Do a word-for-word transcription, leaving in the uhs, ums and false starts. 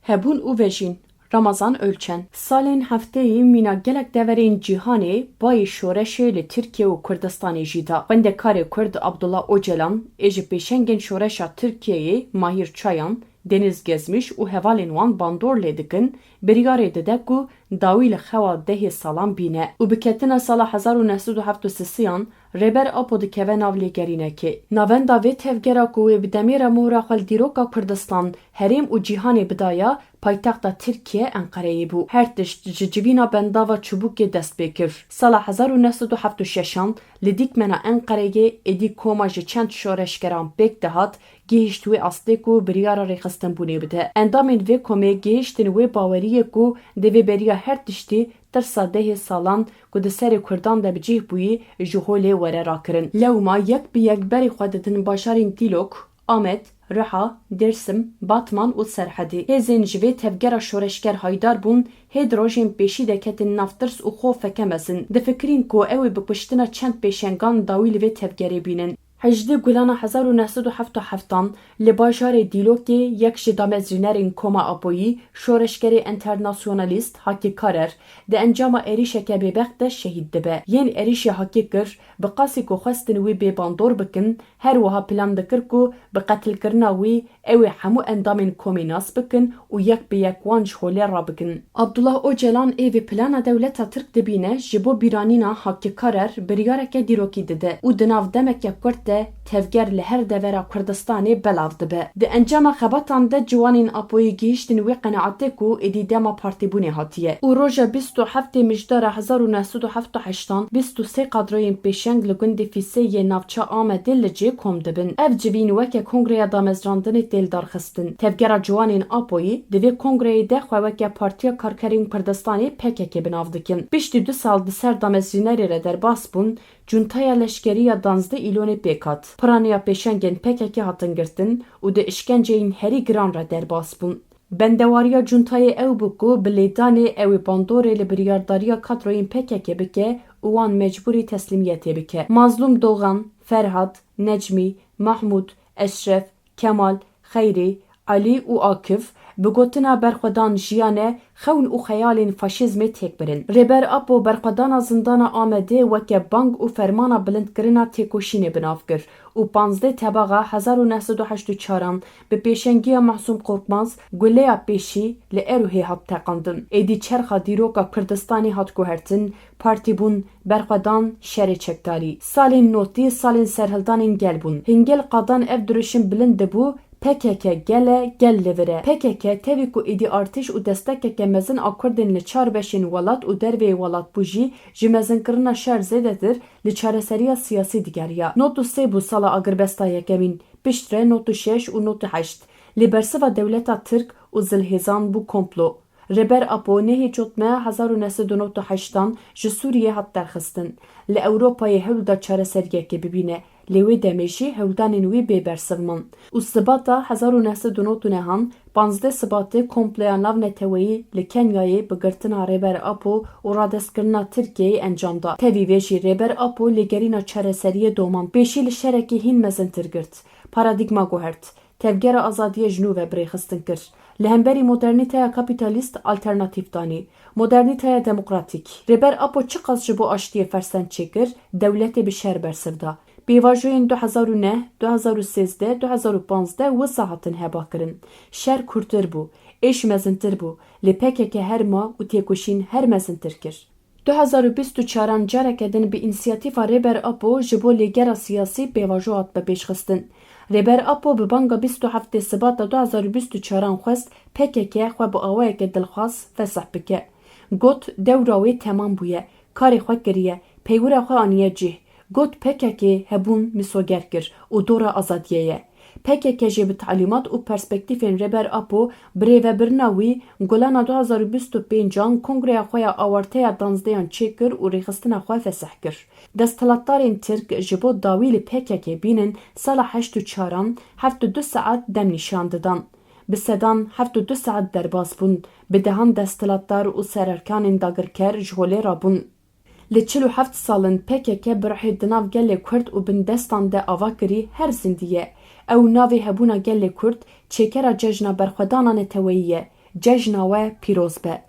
Hebûn û vejîn. Ramazan Ölçen. Salên heftêyî mîna gelek deverên cîhanê bayê şoreşê li Tirkiye û Kurdistanê jî da. Xwendekarê Kurd Abdullah Ocalan ê ji pêşengên şoreşa Tirkiyeyê Mahir Çayan, Deniz Gezmiş û hevalên wan bandor lê dikin, biryarê dide ku dawî li xewa dehê salan bîne û bi ketina sala hezar û neh sed û heft û sisiyan Rêber Apo dikeve nav lêgerînekê. Navenda vê tevgera ku wê bi demê re mohra xwe li dîroka Kurdistan, herêm û cîhanê bidaya, paytexta Tirkiye Enqereyê bû. Her tişt ji civîna bendava çibûkê dest pê kir. Sala hezar û neh sed û heft û şeşan li dîkmena Enqereyê êdî koma ji çend şoreşgeran pêk dihat, gihîşt wê astê ku biryara rêxistinbûnê bide. Endamên vê komê gihîştin wê baweriyê ku divê beriya her tiştî tirsa dehê salan ku di serê Kurdan de bi cih bûyî ji holê were rakirin. Lewma yek bi yek berê xwe didin bajarên Dîlok, Amed, Riha, Dêrsim, Batman û Serhedê. Hêzên ji vê tevgera şoreşger haydar bûn, hê di rojên pêşî de ketin nav tirs û xofeke mezin. Difikirîn ku ew ê bi kuştina çend pêşengan dawî li vê tevgerê bînin. Hejdê Gulana hezar û neh sed û heft û heftan li bajarê Dîlokê yek ji damezrînerên Koma Apoyî, şoreşgerê enternasyonalîst Hakî Karer, di encama êrîşeke bêbext de şehîd dibe. Yên êrîşê Hakî kir, bi qasî ku xwestin wî bê bandor bikin, her wiha plan dikir ku bi qetilkirina wî ew ê hemû endamên komê nas bikin û yek bi yek wan ji holê rabikin. Abdullah Ocalan ê vê plana dewleta Tirk dibîne, ji bo bîranîna Hakî Karer biryareke dîrokî dide û di nav demeke kurt de tevger li her devera Kurdistanê belav dibe. Di encama xebatan de ciwanên Apoyî gihîştin wê qenaetê ku êdî dema partîbûnê hatiye û roja bîst û heftê Mijdara hezar û neh sed û heft û heştan bîst û sê kadroyên pêşeng li gundê Fîsê yê navça Amedê li cê kom dibin. Ev civîn weke kongreya damezrandinê tê lidarxistin. Tevgera ciwanên Apoyî di vê kongreyê de xwe weke Partiya Karkerên Kurdistanê P K K bi nav dikin. Piştî du sal di ser damezrînerê re derbas bûn, cuntaya leşkerî ya danzdeh Îlonê pêk hat. Piraniya pêşengên P K K hatin girtin û di îşkenceyên herî giran re derbas bûn. Bendewariya cuntayê ew bû ku bi lêdanê ew ê bandorê li biryardariya kadroyên P K K bike û wan mecbûrî teslîmiyetê bike. Mazlûm Dogan, Ferhat, Necmî, Mahmûd, Eşref, Kemal, Xeyrê, Elî û Akif bi gotina berxwedan jiyane, xewn û xeyalên faşîzmê têk birin. Rêber Apo berxwedana zindana Amedê weke bang û fermana bilindkirina têkoşînê bi nav kir û panzdeh Tebaxa hezar û neh sed û heşt û çaran bi pêşengiya Masûm Korkmaz guleya pêşî li Erûhê hat teqandin. Êdî çerxa dîroka Kurdistanê hat guhertin, partîbûn, berxwedan, şerê çekdarî. Salên notî salên serhildanên gel bûn. Hingel qadan ev dirûşim bilind dibû, P K K gel e, gel li vir e. P K K tevî ku êdî artêş û destekeke mezin a Kurdên li çar beşên welat û derveyê welat bû jî, ji mezinkirina şer zêdetir li çareseriya siyasî digeriya. Nod û sê bû sala agirbesta yekemîn, piştre nod û şeş û nod û heşt. Lê bersiva dewleta Tirk û zilhêzan bû komplo. Rêber Apo nehê çotme hezar û neh sed û nod û heştan ji Sûriyê hat derxistin. Li Ewropayê hewl da çareseriyekê bibîne, lê wê demê jî hewldanên wî bê bersiv man. Û Sibata hezar û neh sed û nod û nehan, panzdeh Sibatê komploya navneteweyî li Kenyayê bi girtina Rêber Apo û radestkirina Tirkiyeyê encam da. Tevî vê jî Rêber Apo lêgerîna çareseriyê domand. Pêşî li şerekî hîn mezintir girt. Paradîgma guhert. Tevgera azadiyê ji nû ve birêxistin kir. Li hemberî modernîteya kapîtalîst alternatîf danî. Modernîteya demokratîk. Rêber Apo çiqas ji bo aştiyê fersend çêkir, dewletê bi şer bersiv da. Pêvajoyên du hezar û neh, du hezar û sêzdeh, du hezar û panzdeh wisa hatin hebakirin. Şer kûrtir bû, êş mezintir bû, lê P K K her ma û têkoşîn her mezintir kir. Du hezar û bîst û çaran careke din bi însiyatîfa Rêber Apo ji bo lêgera siyasî pêvajo hat bi pêş xistin. Rêber Apo bi banga bîst û heftê Sibata du hezar û bîst û çaran xwest P K K xwe bi awayeke dilxwaz fesih bike. Got, dewra wê temam bûye, karê xwe kiriye, peywira xwe aniye cih. Got, P K K hebûn misoger kir û dora azadiyê ye. P K K jî bi talîmat û perspektîfên Rêber Apo, birêvebirina wî, Gulana du hezar û bîst û pêncan kongreya xwe ya awarteya danzdeyan çêkir û rêxistina xwe fesih kir. Desthilatdarên Tirk ji bo dawî li P K K bînin sala heşt û çaran heft û du saet dem nîşan didan. Bi sedan heft û du saet derbas bûn, bi dehan desthilatdar û sererkanên dagirker ji holê rabûn. Li çil û heft sal in P K K bi ruhê di nav gelê Kurd û bindestan de ava kirî her zindî ye. Ew navê hebûna gelê Kurd çêkera cejna berxwedana neteweyî ye. Cejna we pîroz be.